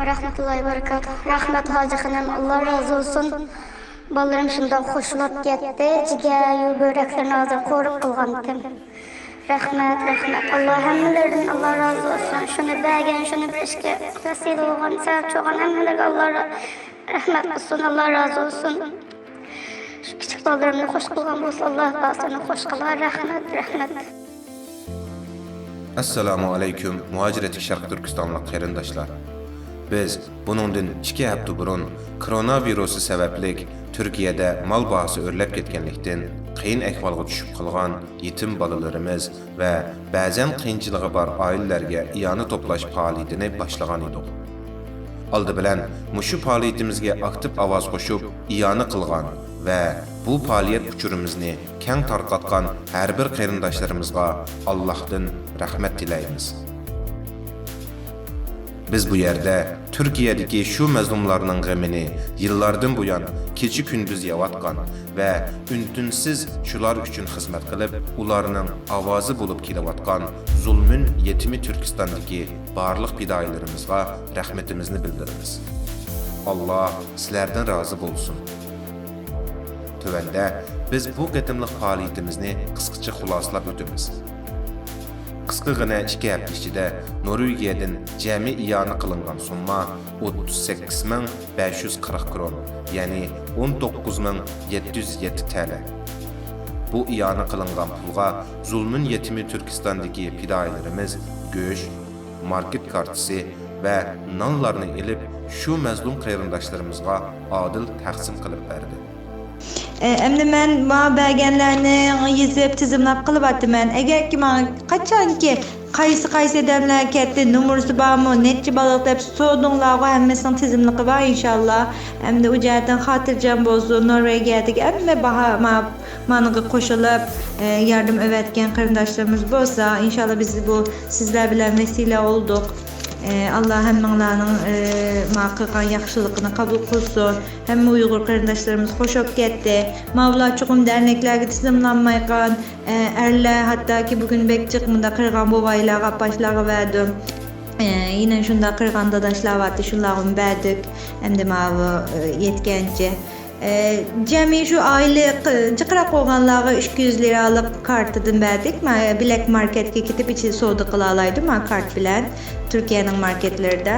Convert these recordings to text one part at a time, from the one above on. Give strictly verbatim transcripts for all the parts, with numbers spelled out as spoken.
رەھمەتۇللاھى ۋەبەرىكاتۇھ. رەھمەت ھاجى خېنىم، ئاللا رازى بولسۇن. بالىلىرىم شۇنداق خۇشلاپ كەتتى، جىگەر-يۇ بۆرەكلىرىنى ھازىر قورۇق قىلغانتىم. رەھمەت، رەھمەت. ئاللا ھەممىلىرىدىن ئاللا رازى بولسۇن. شۇنى بەرگەن، شۇنى بېرىشكە ۋەسىلە بولغان، سەۋەبچى بولغان ھەممىلەرگە ئاللا را-، رەھمەت قىلسۇن، ئاللا رازى بولسۇن. شۇ كىچىك بالىلىرىمنى خوش قىلغان بولسا، ئاللا بارلىرىنى خوش قىلار. رەھمەت، رەھمەت. ئەسسالامۇ ئەلەيكۇم، مۇھاجىرەتتىكى شەرقىي تۈركىستانلىق قېرىنداشلار. بىز بۇنىڭدىن ئىككى ھەپتە بۇرۇن كورونا ۋىرۇسى سەۋەبلىك تۈركىيەدە مال باھاسى ئۆرلەپ كەتكەنلىكتىن، قىيىن ئەھۋالغا چۈشۈپ قالغان يېتىم بالىلىرىمىز ۋە بەزەن قىيىنچىلىقى بار ئائىلىلەرگە ئىئانە توپلاش پائالىيىتىنى باشلىغان ئىدۇق. ئالدى بىلەن مۇشۇ پائالىيىتىمىزگە ئاكتىپ ئاۋاز قوشۇپ، ئىئانە قىلغان ۋە بۇ پائالىيەت ئۇچۇرىمىزنى كەڭ تارقاتقان ھەر بىر قېرىنداشلىرىمىزغا ئاللاھتىن رەھمەت تىلەيمىز. بىز بۇ يەردە تۈركىيەدىكى شۇ مەزلۇملارنىڭ غېمىنى يىللاردىن بۇيان كېچە-كۈندۈز يەۋاتقان ۋە ئۈن-تىنسىز شۇلار ئۈچۈن خىزمەت قىلىپ، ئۇلارنىڭ ئاۋازى بولۇپ كېلىۋاتقان زۇلمۇن يېتىمى تۈركىستاندىكى بارلىق پىدائىيلىرىمىزغا رەھمىتىمىزنى بىلدۈرىمىز. ئاللا سىلەردىن رازى بولسۇن. تۆۋەندە بىز بۇ قېتىملىق پائالىيىتىمىزنى قىسقىچە خۇلاسىلاپ ئۆتىمىز. قىسقىغىنە ئىككى ھەپتە ئىچىدە نورۋېگىيەدىن جەمئىي ئىئانە قىلىنغان سومما ئوتتۇز سەككىز مىڭ بەش يۈز قىرىق كرون، يەنى ئون توققۇز مىڭ يەتتە يۈز يەتتە تەلە. بۇ ئىئانە قىلىنغان پۇلغا زۇلمۇن يېتىمى تۈركىستاندىكى پىدائىيلىرىمىز گۆش، ماركېت كارتىسى ۋە نانلارنى ئېلىپ، شۇ مەزلۇم قېرىنداشلىرىمىزغا ئادىل تەقسىم قىلىپ بەردى. ئەمدى مەن ماڭا بەرگەنلەرنى يېزىپ تىزىملاپ قىلىۋاتىمەن. ئەگەركى ماڭا قاچانكى قايسى قايسى ئادەملەر كەتتى، نومۇرىسى بارمۇ، نەچچە بالىلىق دەپ سورىدىڭلارغۇ، ھەممىسىنىڭ تىزىملىقى بار ئىنشاللا. ئەمدى ئۇ جەھەتتىن خاتىرجەم بولسۇن، نورۋېگىيەدىكى ھەممە باھا ما-، مانىغا قوشۇلۇپ، ئە، ياردەم ئەۋەتكەن قېرىنداشلىرىمىز بولسا، ئىنشاللا بىز بۇ سىزلەر بىلەن ۋەسىلە بولدۇق. ئە، ئاللا ھەممىڭلارنىڭ، ئە، ما قىلغان ياخشىلىقىنى قوبۇل قىلسۇن. ھەممە ئۇيغۇر قېرىنداشلىرىمىز خوش بولۇپ كەتتى. ماۋۇلار چوقۇم دەرنەكلەرگە تىزىملانمايقان، ئە، ئەرلەر ھەتتاكى بۈگۈن بەك جىق مۇنداق قىرغان بوۋايلارغا، ئاپاشلارغا بەردىم. ئە، يەنە شۇنداق قىرغان داداشلار بارتى، شۇلارغىمۇ بەردۇق. ئەمدى ماۋۇ، ئە، يەتكەنچە. ئە، جەمئىي شۇ ئائىلە ق-، جىقراق بولغانلارغا ئىككى يۈز لىرالىق كارتىدىن بەردۇق. ما-، بلەك ماركەتكە كېتىپ ئىچىدە سودا قىلالايدۇ ما كارت بىلەن تۈركىيەنىڭ ماركەتلىرىدا.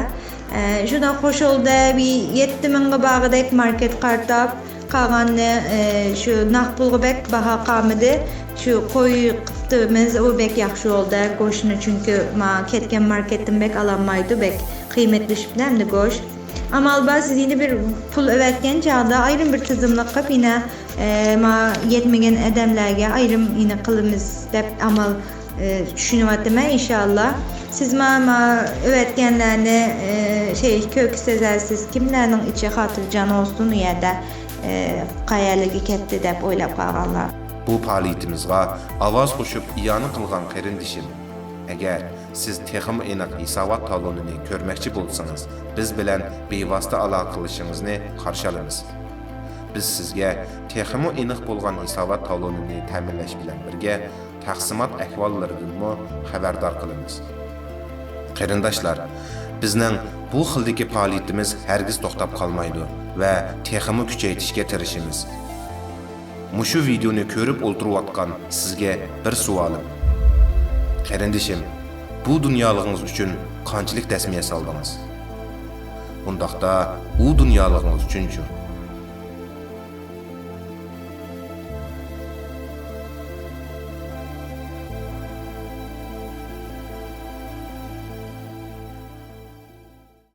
ئە، شۇنداق خوش بولدى. بىر يەتتە مىڭغا بارغۇدەك ماركەت قارتاپ، قالغاننى، ئە، شۇ ناق پۇلغا بەك باھا قالمىدى. شۇ قوي قىپتىمىز، ئۇ بەك ياخشى بولدى. گۆشنى چۈنكى ما كەتكەن ماركەتتىن بەك ئالالمايدۇ، بەك قىممەتلىشىپتۇ ئەمدى گۆش. ئامال بار، سىز يەنە بىر پۇل ئەۋەتكەن چاغدا ئايرىم بىر تىزىملىق قىلىپ يەنە، ئە، ما يەتمىگەن ئادەملەرگە ئايرىم يەنە قىلىمىز دەپ ئامال، ئە، چۈشىنىۋاتىمەن ئىنشاللا. سىز ما، ما ئەۋەتكەنلەرنى، ئە، شەي كۆرسىتەرسىز، كىملەرنىڭ ئىچى خاتىرجەم بولسۇن ئۇ يەردە، ئە، قەيەرلەرگە كەتتى دەپ ئويلاپ قالغانلار. بۇ پائالىيىتىمىزغا ئاۋاز قوشۇپ ئىئانە قىلغان قېرىندىشىم، ئەگەر سىز تېخىمۇ ئېنىق ھېسابات تالونىنى كۆرمەكچى بولسىڭىز، بىز بىلەن بىۋاسىتە ئالاقە قىلىشىڭىزنى قارشى ئالىمىز. بىز سىزگە تېخىمۇ ئېنىق بولغان ھېسابات تالونىنى تەمىنلەش بىلەن بىرگە، تەقسىمات ئەھۋاللىرىدىنمۇ خەۋەردار قىلىمىز. قېرىنداشلار، بىزنىڭ بۇ خىلدىكى پائالىيىتىمىز ھەرگىز توختاپ قالمايدۇ ۋە تېخىمۇ كۈچەيتىشكە تىرىشىمىز. مۇشۇ ۋىدېئونى كۆرۈپ ئولتۇرۇۋاتقان سىزگە بىر سوئالىم. قېرىندىشىم، بۇ دۇنيالىقىڭىز ئۈچۈن قانچىلىك دەسمىيە سالدىڭىز؟ ئۇنداقتا ئۇ دۇنيالىقىڭىز ئۈچۈنچۇ؟